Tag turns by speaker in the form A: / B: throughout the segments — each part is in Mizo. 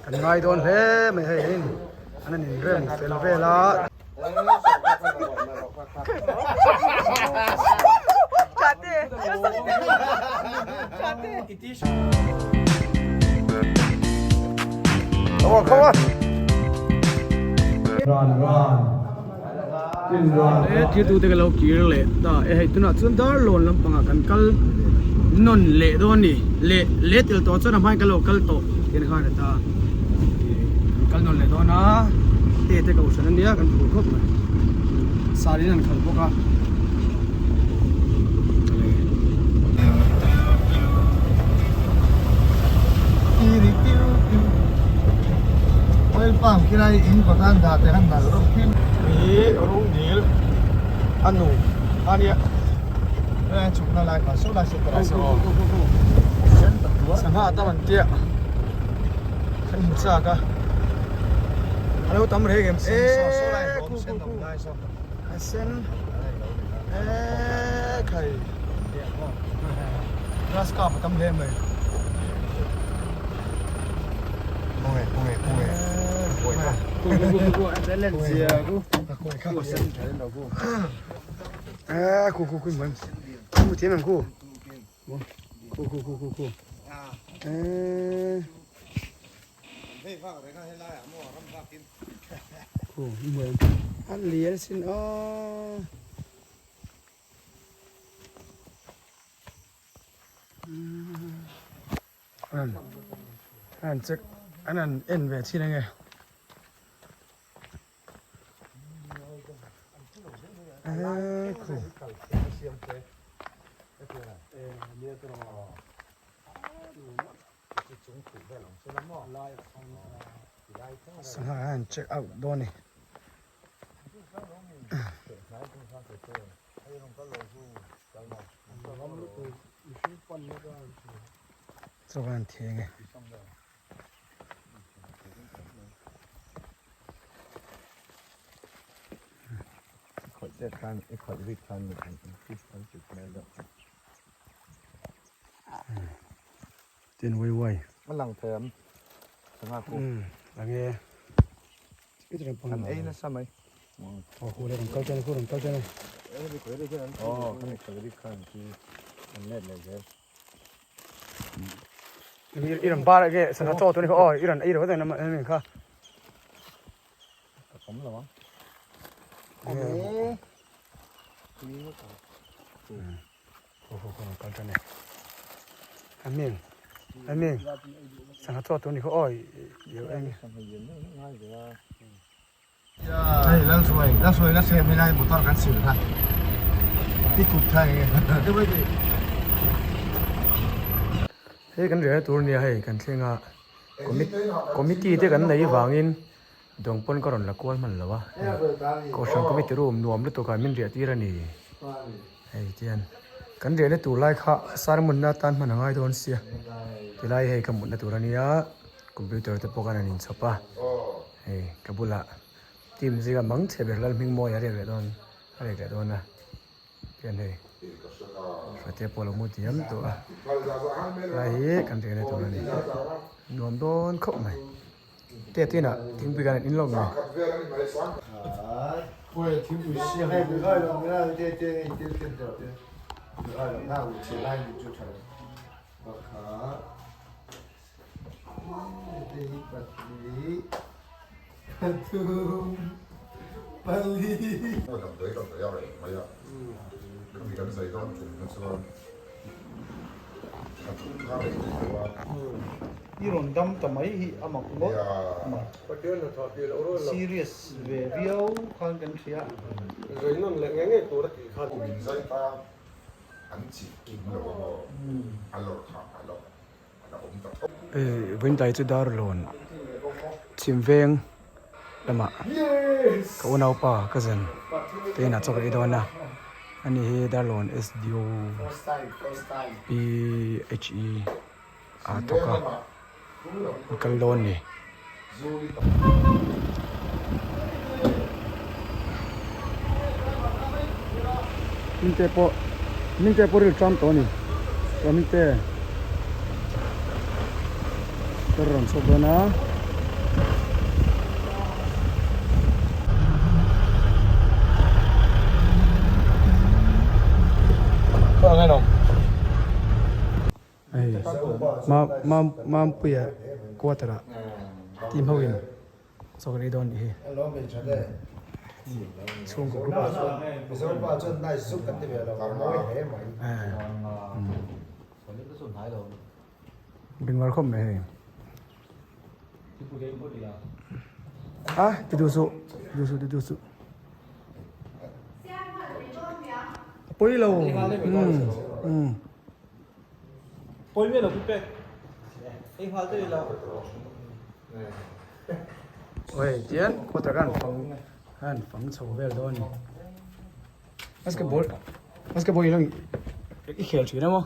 A: Kan ngai dawn hle mai hei in an han inrem fel vel a. Come on, come on. Run, run. E thil tute ka lo kir leh ta e hei tunah chuan darlawn lampangah kan kal nawn leh dawn a ni leh leh tel tawh chuan a hmain ka lo kal tawh tian khan a ta kan kal nawn leh dawn a te te kohhran a nia kan phur khawp mai sar in an khalh bawk a.
B: Oil palm khi lai in kawt an dah te han nalh reuh phim.
A: Hi rawng dil a nu a nia.
B: Helai chhukna lai kha saw lai saw ta lai saw.
A: Sangha tam an tia kan hmu chak a a lo tam reng em e khu khu khu a sen e khai
B: Grass carp a tam hle mai.
A: E khu khu khu mày khu thế mà khu khu khu khu khu khu e khu mày ăn liền xin ô An an check an an en ve thin ange e khu sangha an check out dawn ni. Chuan thing e. Tin wai wai. Lang e.
B: An ei nasa mai.
A: Aw khu le rawn kal chen khu rawn kal chen e.
B: Aw khami khawiri khan khi an let leh zel.
A: I rawn bar age sangha chaw tuni kha aw i rawn ei ro dang na kha.
B: Ka awm lo ang.
A: Khu khu khu rawn kal chen e. Amin amin sangha chaw tuni kha aw i eng.
B: Hei Lalhruai Lalhruai la hrem helai motor kan sil kha i kut kha enge
A: Hei kan riahna tur nia hei kan thleng a committee te kan nei vangin dawng pawn ka rawn la kual hman lo a kohhran committee room nuam lutuk ah min riah tir a ni hei tian kan riahna tur lai kha sermon na atan hman a ngai dawn sia tilai hei ka mutna tur a nia computer te pawh khan an inchhawp a. Hei ka bulah team zinga mang chhe ber Lalhmingmawi a riak leh dawn a riak leh dawn a tihian hei Hruaite pawh a lo mu diam tawh a helai hi kan riahna tur a ni nuam dawn khawp mai te tinah thingpui kan in lawk mai.
C: Damdawi a reng mai a, khami kan zai dawn tum kha chuan thla thum kha rei thei lo a.
D: I rawn dam ta mai hi a mak ngawt mai. Serious ve viau khan kan hria.
C: Kum in zai ta an chih kim lo a maw, a lawr kha a lo.
A: Vawiintai chu Darlawn chhim veng lamah ka unaupa cousin te inah chaw ka ei dawn a ani hi Darlawn SDO PHE a thawk a an kal dawn a ni. Minte pawh minte pawh ril ṭam tawh a ni chuan minte ka rawn chhuak dawn a. Hei Mampuia quarter ah team ho in chaw kan ei dawn nih hi. Chhungkaw group ah. Bengvar khawp mai hei. A ti duh suh ti duh suh ti duh suh. A pawi lo umm.
D: Pawi miah lo pu pek. Ei nghal te ila.
A: Oi tian quarter kan fang kan fang chho vel dawn ni. Basketball basketball i lang i khel thin emaw.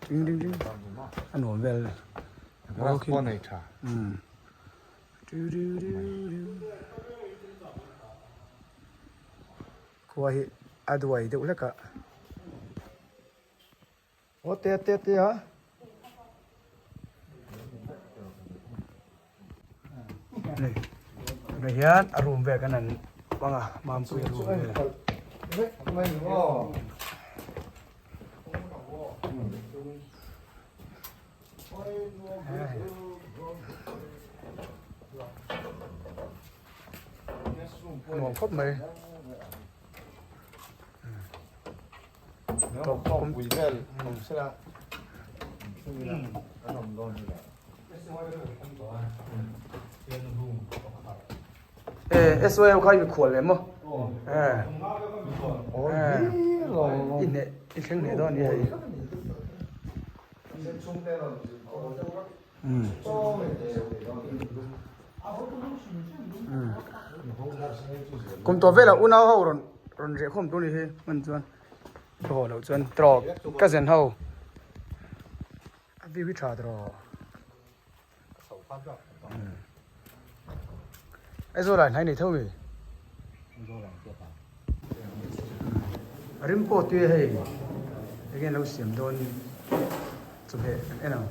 A: Ding ding ding a nuam vel
B: Grass pawh nei tha.
A: Khua hi a duai deuh hlek a.
B: Aw te te te a.
A: Tunah hian a room vel kan han hmang a Mampui a room vel. Nuam khawp mai.
B: Pui vel awm sela an awm dawn hi
A: Eh SOM kha i mikhual ve maw? Eh. I hneh i thleng hneh dawn a ni hei. Kum tawh velah unau ho rawn rawn reh khawm tur a ni hi hman chuan ka haw loh chuan trawk ka zen ho a view hi tha tawh Aizawl ah hnai nei tho mi a rim pawh tui a hei enge an lo siam dawn chawhmeh kan en ang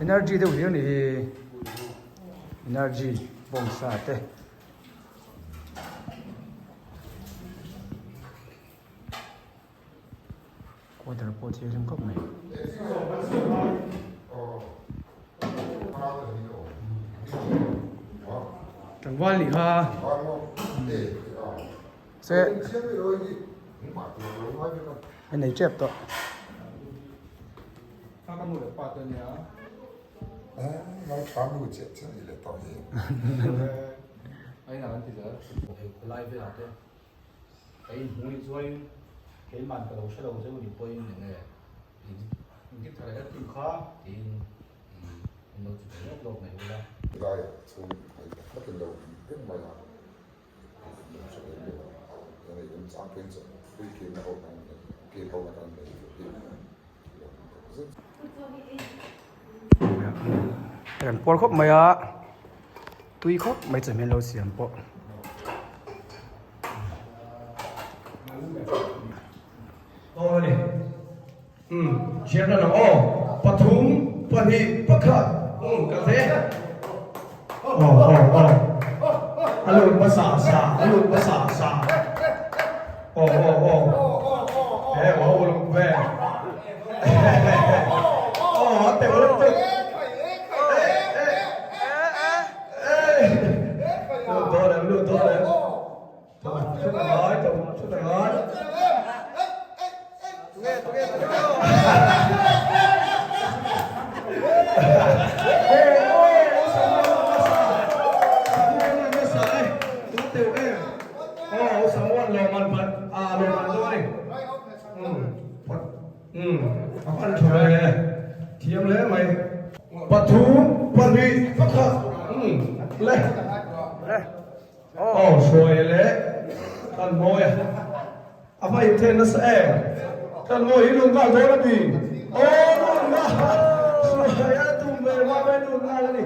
A: energy deuh hlir a ni hi energy bawngsa te. Quarter pawh thianghlim khawp mai. Tlangval nih kha se a nei tep tawh.
D: Ka inhmu nih chuanin keiman ka lo hre lo zeuh nih pawhin eng nge indik tha leh hlek tih kha tiin in lo chu ve lawk lawk mai ula.
C: Helaiah chuan hei tak takin lo awm reng mai a, lo hre ve leh a, eng nge kan chang phei chuan free game na ho kan nei, game ho na kan nei tur hi lo awm tak zet.
A: Kan puar khawp mai a, tui khawp mai chawhmeh lo siam pawh.
E: Aw ani. Um, thiam na lang aw. Pathum, pahnih, pakhat. Um, kal the. Aw, aw, aw. A lut hmasa sa, a lut hmasa sa. Aw, aw, aw. He, wa uluk ve. Aw, a teuh lek teuh. Lut dawn em, lut dawn em. Thut a ngai, thut a ngai. Thiam hle mai. Pathum, pahnih, pakhat, le. Aw hruai leh kan mawi a, a va inthen nasa em? Kan mawi hi lung nghal dawn a mi? Aw lung nghal, hruai a tum ve hma mai lung nghal a ni.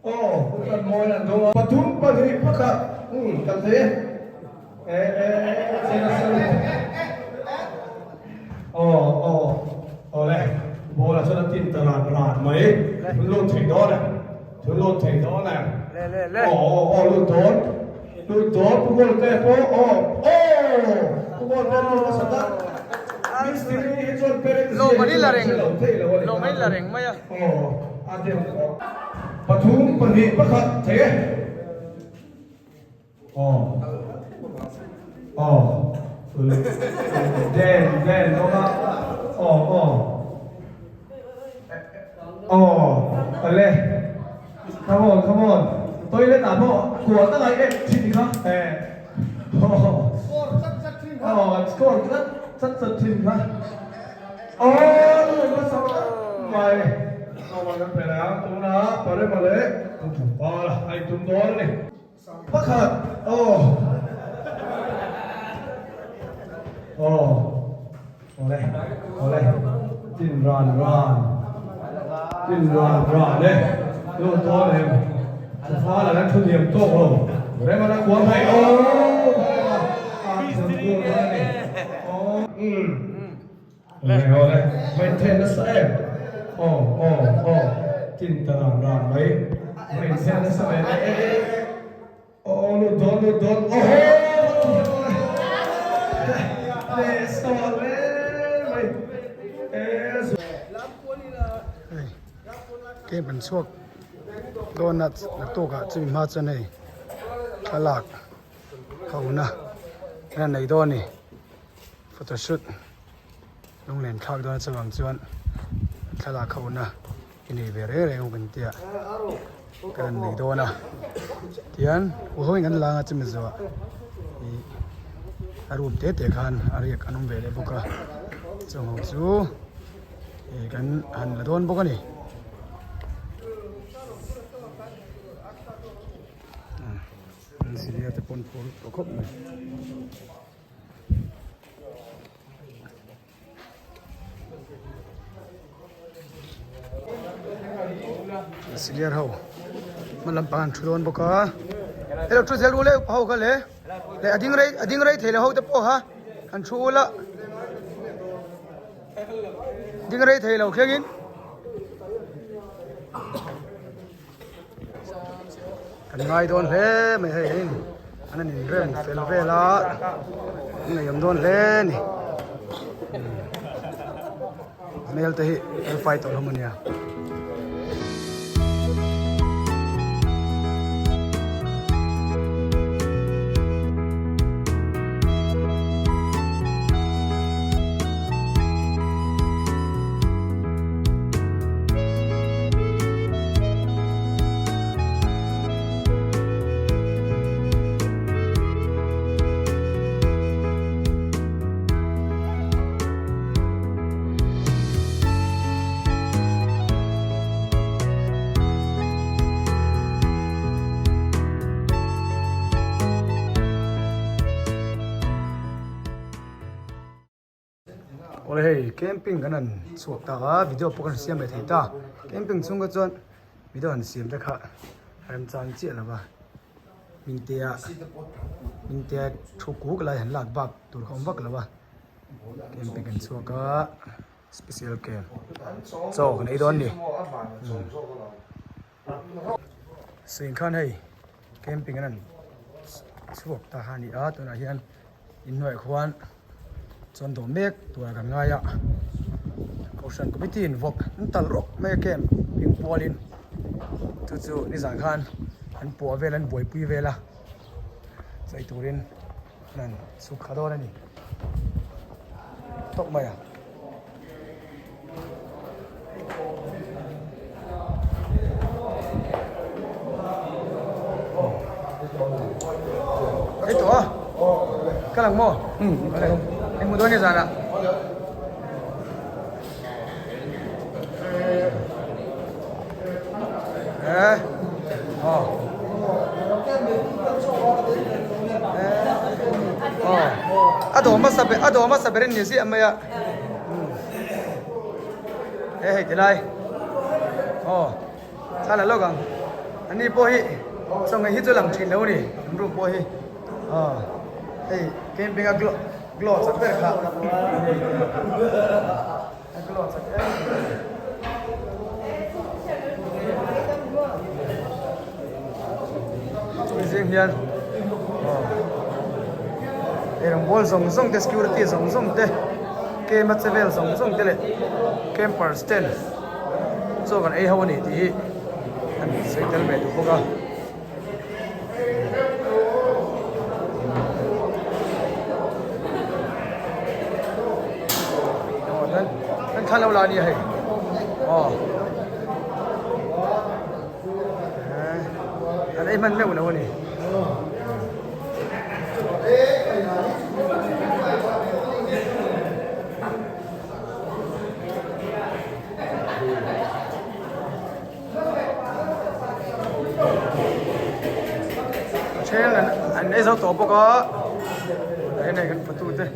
E: Aw kan mawi an dawng a. Pathum pahnih pakhat kan thei e. E e e che nasa lutuk. Aw aw awle ball ah chuan a tin ta ran ran mai thun lut thei dawn e thun lut thei dawn e aw aw aw lut dawn lut dawn pu goal te pawh aw aw pu goal te lut nasa tak mistiri hi chuan perek zia hi chu an hre lo thei lo a ni aw a deuh pathum pahnih pakhat thei e. Aw aw den den bawk a aw aw aw ale come on come on toilet ah pawh kuah tak ai em thin kha e
B: score chat chat thin kha
E: aw score chat chat chat thin kha aw mai aw kan pe la tuna parema leh pa ai tum dawn ani. Pakhat aw aw awle awle tin ran ran tin ran ran e lut dawn em chufal an thu diam tawk lo rem an a kual mai aw rem a a thun tur a ni aw um awle awle mai then nasa em aw aw aw tin ta ran ran mai mai then nasa mai e e e Aw lut dawn lut dawn aw leh sawn hle mai
A: Hei camp an chhuak dawn a naktuk ah chumi hma chuan hei thlalak ho na an nei dawn a ni photoshoot lunglen thlak dawn a chuvang chuan thlalak ho na. I nei ve reng reng kan tia kan han nei dawn a tihian u ho in kan lang a chumi zawhah ih a room te te khan a riak an awm ve leh bawk a chung ho chu ih kan han la dawn bawk a ni. Senior te pawn phur tawh khawp mai. Senior ho hma lampang an thu dawn bawk a hello thu zel ule upa ho kha le leh a ding rei a ding rei thei lo ho te pawh kha an thu ula ding rei thei lo thleng in Kan ngai dawn hle mai hei in an han inrem fel vel a an ngaihawm dawn hle a ni hmel te hi fel fai tawh hlawm a nia. Awle hei camping kan han chhuak ta a video pawh kan siam leh thei ta camping chhung kha chuan video han siam te kha remchang chiah lo va hmingtea hmingtea thu kuk lai han lak bak tur kha awm vak lo va camping kan chhuak a special camp chaw kan ei dawn a ni. Sing khan hei camping an han chhuak ta kha a ni a tunah hian inhnuaiah khuan chuan dawh mek turah kan ngai a kohhran committee in vawk an tal rawk mai a camp hming pualin chu chu nizan khan an puah vel an buaipui vel a chei turin an han chhuk thla dawn a ni tawk mai a. Hei tawh a ka lang maw hei hmu dawn ni zanah eh aw eh aw a dawm hmasa ber a dawm hmasa ber in ni ziah mai a. He hei tilai aw thla la lawk ang ani pawh hi chawngei hi chu lang thin lo a ni an room pawh hi aw hei camping a glow glow chak ber kha. Ka lawn chak em em. Chumi zing hian eirawngbawl zawng zawng te security zawng zawng te camp a che vel zawng zawng te leh campers ten chaw kan ei ho a ni tih hi an sawi tel ve duh bawk a. Kan thla lo la a nia hei aw an ei hman meuh lo a ni. Then an ei zo tawh bawk a hei nei kan fatu te.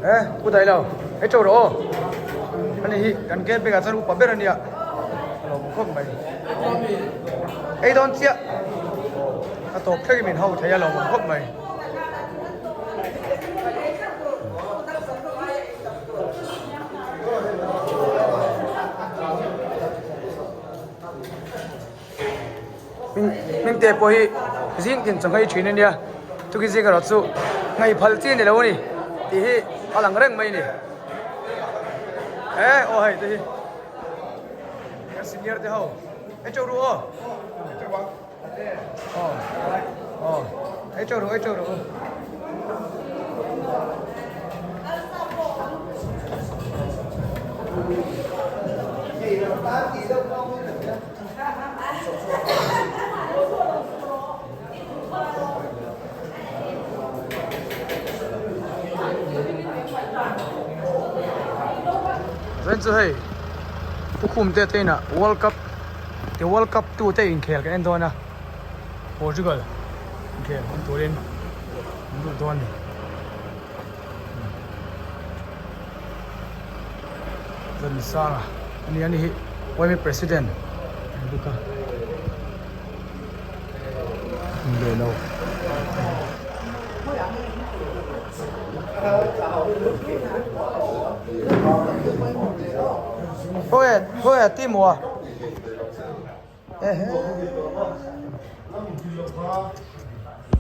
A: E pu dai lo hei teuh rawh aw ani hi kan gate bag ah chuan upa ber ania a lo khawp mai ei dawn chiah a tawp thleng in min ho thei a lo awm khawp mai. Hmingte pawh hi zing tin chaw nghei thin a nia chuki zing erawh chu nghei phal chi a ni lo a ni tih hi a lang reng mai a ni e aw hei te hi kan senior te ho ei teuh ru aw aw aw ei teuh ru ei teuh ru. Chuan chu hei Pu Khum te te inah World Cup te World Cup tu te inkhel kan en dawn a Portugal inkhel en turin an lut dawn a ni. Zansanga a ni a ni hi yma president a ni bawk a leh lo khawi khawi a ti maw a ehe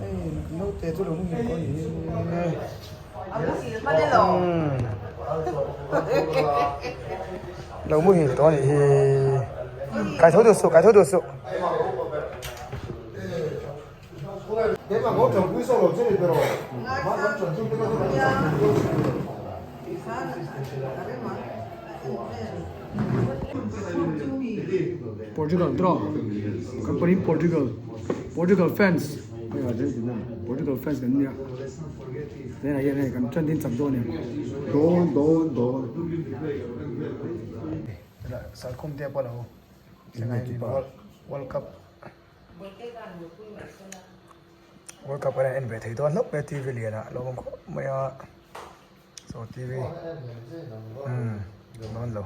A: hei naute chu lo muhil tawh a ni hi. Lo muhil tawh a nih hi kai tho duh suh kai tho duh suh. Portugal draw company Portugal Portugal fans hei Argentina Portugal fans kan nia tunah hian hei kan tan din chak dawn em
C: dawn dawn dawn
A: salkhum te pawh lo World Cup World Cup an en ve thei dawn hlauh mai a T V lian ah a lo awm khawp mai a saw T V umm dawn lo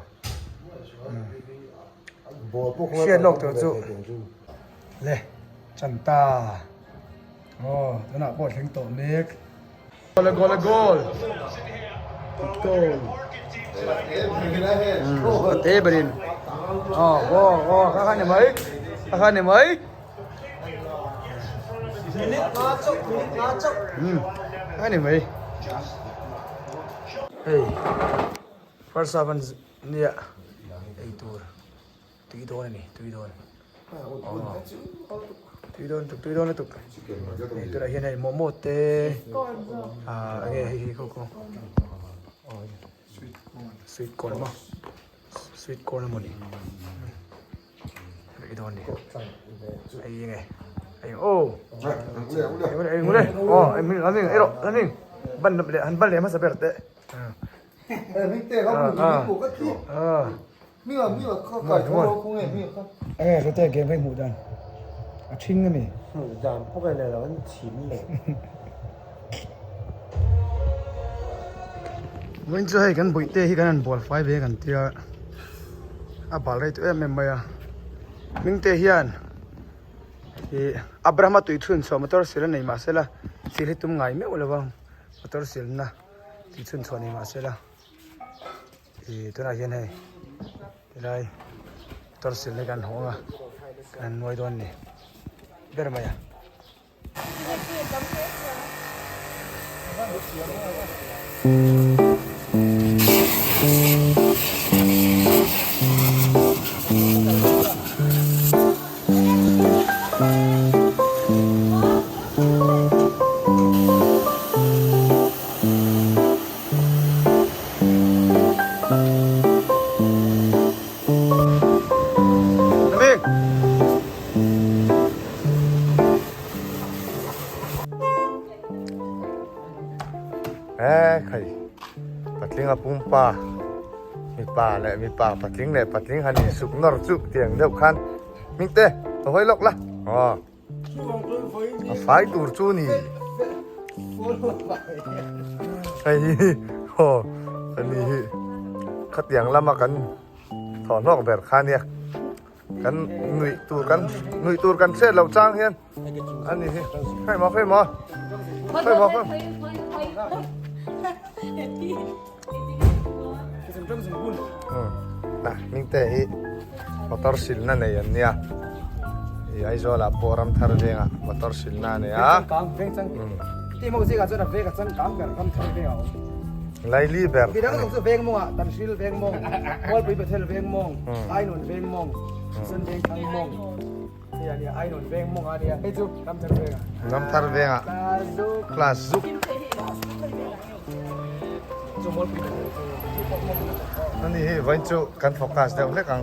A: hriat lawk tur chu le chan ta aw tunah pawh thleng tawh mek. Goal goal goal goal te berin aw aw aw kha kha ni mai kha kha ni mai kha ni mai hei first half an nia ei tur Tui dawn a ni, tui dawn. Tui dawn tuk, tui dawn lutuk. Hei tunah hian hei momo te ah enge hei hi khaw khaw sweet corn maw sweet corn a mawni hei dawn ni hei enge hei aw hei ngule aw hei hming hming ei rawh hming ban leh han ban leh hmasa ber teh ah Enge hre te game hi hmuh dan a thing ami.
B: Hmuh dan pawh ka nei lo an chim leh.
A: Vawiin chu hei kan bawihte hi kan han bual fai ve kan tia a bal rei tawh em em mai a Hmingte hian ih Abrahama tui chhun chhuah motor sil a nei mahse la sil hi tum ngai meuh lo va motor silna tui chhun chhuah nei mahse la ih tunah hian hei tilai motor silna hi kan hawng a kan han nuai dawn a ni ber mai a.
B: E khai patling a pumpa mipa leh mipa patling leh patling han insuk nawr chu tiang deuh khan hming te ka hawi lawk la aw a fai tur chu ni hei hi aw ani hi khatiang lama kan thawhhlawk ber kha nia. Kan nuih tur kan nuih tur kan hriat loh chang hian ani hi hei maw hei maw hei maw na mingte hi motor silna nei an nia i Aizawl ah pawh Ramthar vengah motor silna a nei a Laili ber Ramthar vengah class zuk Ani hi vawiin chu kan focus deuh hlek ang.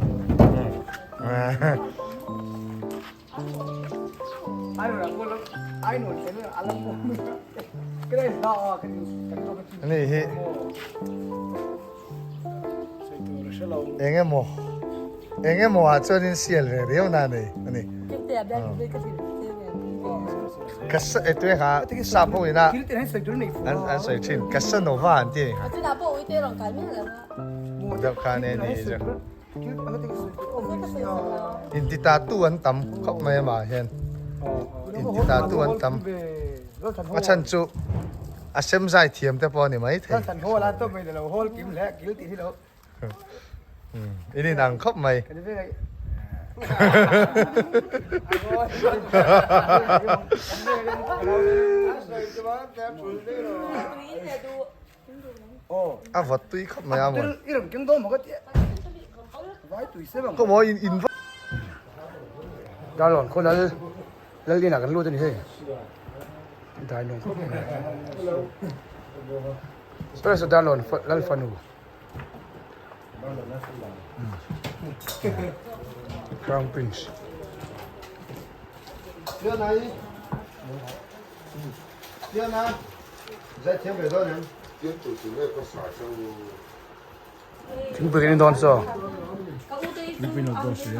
B: Ani hi eng emaw eng emaw ah chuanin sial ve riau na nei ani ka sa e tui kha sap ho ina an an sawi thin Casanova an ti a ni kha deuh khan e ni chu. Inti tatu an tam khawp mai amah hian inti tatu an tam a chhan chu a sem zai thiam te pawh a ni mai thei in inang khawp mai A vawt tui khawp mai a maw. Khaw maw in in
A: Darlawn khaw lal lal inah kan lut a ni hei. Dai nung khawp mai. First Darlawn lal fanu. Crown Prince. Thingpui kan in dawn chaw. Thingpui in dawn si a.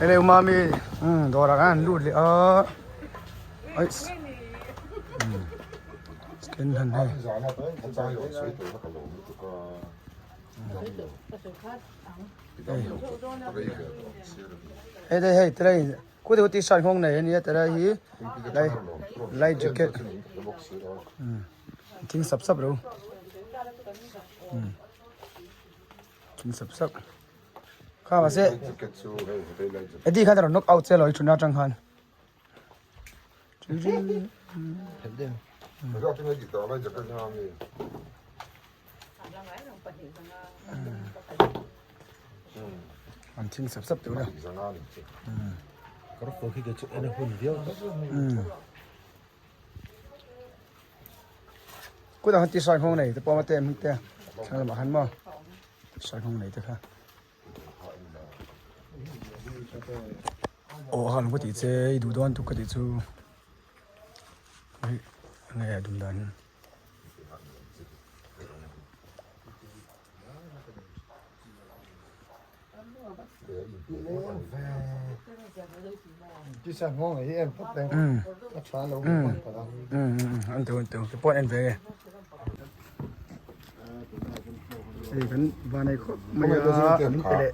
A: Hello mami, dawrah khan an lut leh a. Scan han hei. Hei hei hei tilai khuti khuti t-shirt nghawng nei ania tilai hi lai lai jacket thing sap sap ro thing sap sap kha mahse Eddie khan a rawn knock out che lo i thutna atang khan. An thing sap sap tur a. Kutah khan t-shirt nghawng nei te pawh a awm a te hming te thlang lamah khan maw t-shirt nghawng nei te kha. Aw a ka tih che i duh dawn tuk ka tih chu hei enge a dum dan hi. An tu an tu ke pawh an en ve nge. Hei kan vanei khawp mai a min pe leh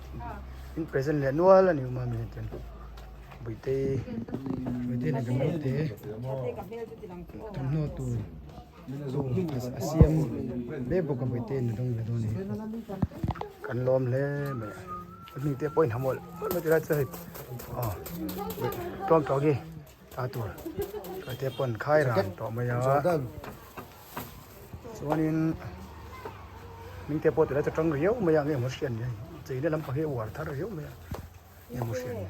A: min present leh nual a ni awm a mi hian chuan Buite Buite leh kan naute thawmhnaw tur a siam mek bawk a Buite in a dawng ve dawn a ni kan lawm hle mai a hming te pawh a inha mawlh mawlh mai tilai chu hei aw tlawm tawh gi ta tur Buite pawn khai ran tawh mai a. Chuanin hming te pawh tilai chu tang riau mai a nge maw hriat ni hei cheina lampang hi a uar thar riau mai a nge maw hriat ni.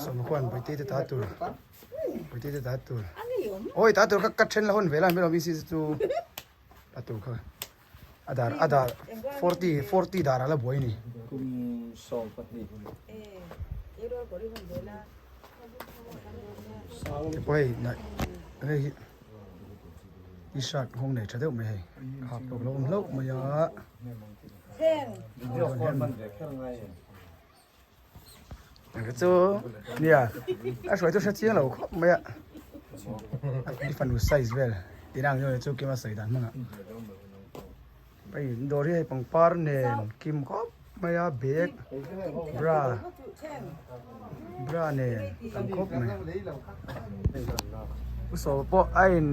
A: Sawmkhuan Bawihtei te ta tur Bawihtei te ta tur awi ta tur kha ka then la hawn ve la hmel awm chu ta tur kha a dar a dar 40 40 dar ala buai ni
D: kum 12
A: te pawh hei na hei hi t-shirt nghawng nei tha deuh mai hei hak tawk lo awm hlauh mai a Chu nia a hruai chu hre chiang lo khawp mai a i fanu size vel tih ang chu chu kima sawi dan hmang ah hei dawr hi hei pangpar nen kim khawp mai a bag bra bra nen tam khawp mai u saw pawh a in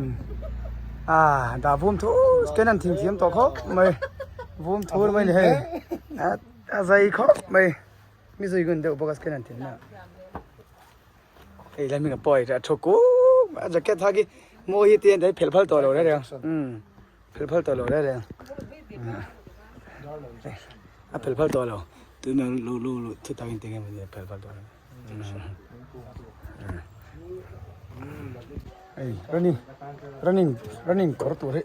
A: ah dah vum thu ken an thing thiam tawh khawp mai vum thur mai a ni hei. A zai khawp mai mi zui ngun deuh bawk a scan an tih na hei lai hming a pawi a thu kuk a jacket ha khi mawi hi te an phelh phal tawh lo reng reng umm phelh phal tawh lo reng reng a phelh phal tawh lo tuna lu lu lu thu tak in ti nge mawni a phelh phal tawh lo hei running running running kawr tur hi.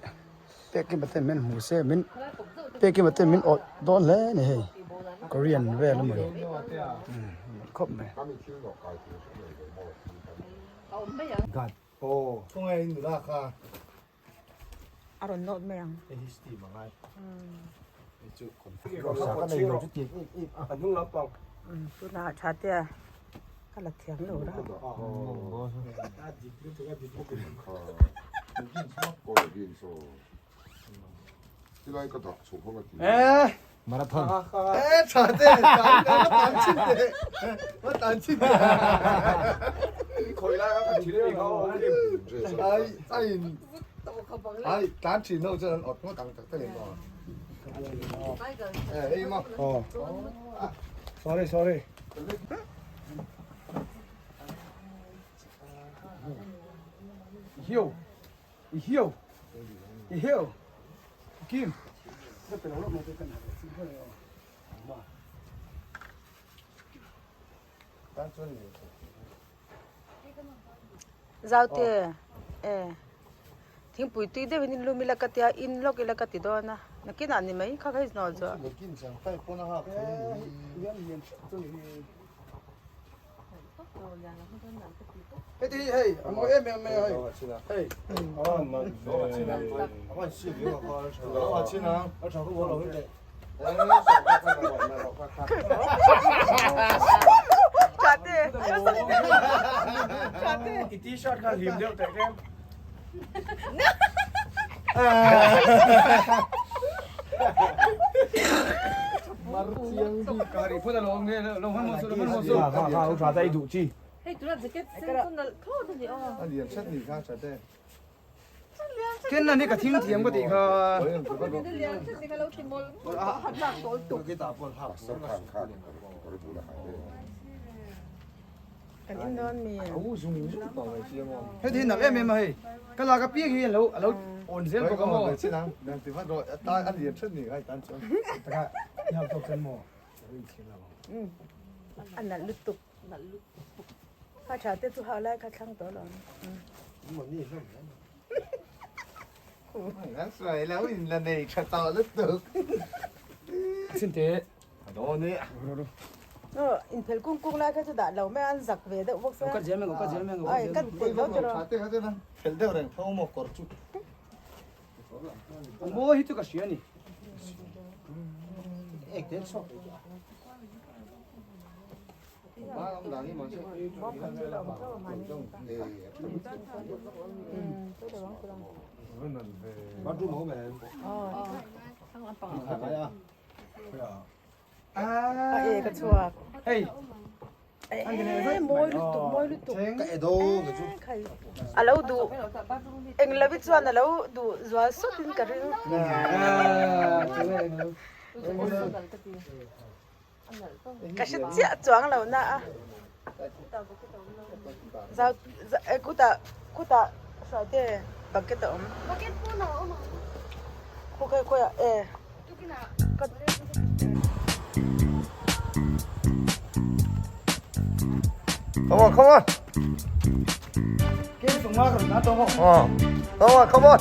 A: Pekima ten min hmu se min Pekima ten min awt dawn hle a ni hei Korean vel a mawni khawp mai. Sorry sorry. Hiu hiu hiu Kim.
F: Zaute e thingpui tui deuhin in lum ila ka tia in lawk ila ka ti dawn a nakinah ni mai kha kha hi hnawl chu.
A: I t-shirt kha hlim deuh teh tlem. Ken na ni ka thing thiam ka tih kha. Hei hi nalh em em a hei. Ka lak apiang hi alo alo awn zel bawk a maw. Taka i hau tawk chuan maw.
F: A nalh lutuk. Kha tha te chu ha lai kha thlang tawh lo.
A: Chinte.
F: Aw inphel kung kung lai kha chu dah lo mai a an zak ve deuh bawk sia. Ai ka ti lo tiraw. A e ka chhuak.
E: Hei.
F: E mawi lutuk mawi lutuk.
C: Ka e do ka chu.
F: A lo duh eng lovi chuan a lo duh zual sawt in ka ring. Ka hre chiah chuang lo na a. Zau e kutah kutah hruai te bucket a awm.
G: Bucket pawn a awm ang.
F: Khaw khawi khawiah e. Ka
B: Come on, come on. Come on, come on.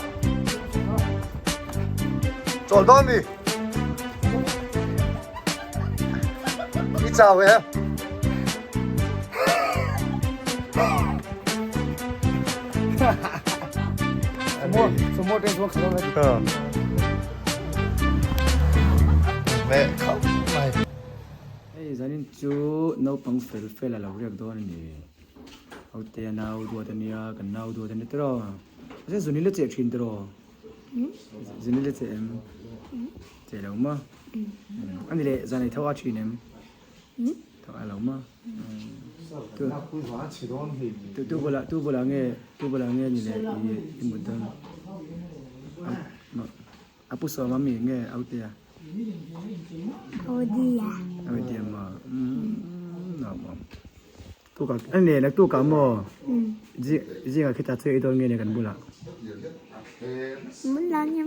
B: Chawl dawn mi. I chau em? Mẹ khóc mày.
A: Hei zanin chu naupang fel fel a lo riak dawn a ni. Aute a nau duat a nia, kan nau duat a ni tiraw. Mahse zunil a cheh thin tiraw? Zunil a cheh em? Cheh lo maw? A ni leh zan ei tho a thin em? Tho a lo maw? Tu bulah tu bulah nge tu bulah nge ni leh i i mut dawn? A pu sawm a mi nge aute a?
G: Audia.
A: Audia maw? Nuam awm. Tukah a nen a tukah maw zingah khitah chu ei dawn nge nia kan bulah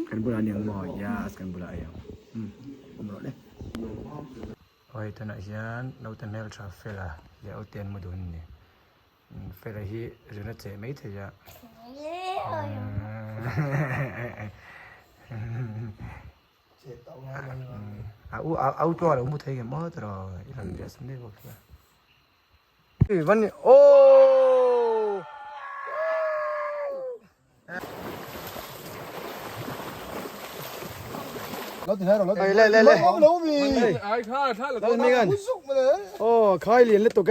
A: kan bulah aniang maw yes kan bulah a ang awm rawh le. Aw hei tunah hian naute hmeltha fela leh aute an mu dun a ni fela hi zun a cheh mai thei a a u a u tluang a lo mu thei nge maw tiraw i rawn riah san daih bawk sia.
E: Van oh.
B: Lê lê lê.
E: Oh, khai lian lutuk e.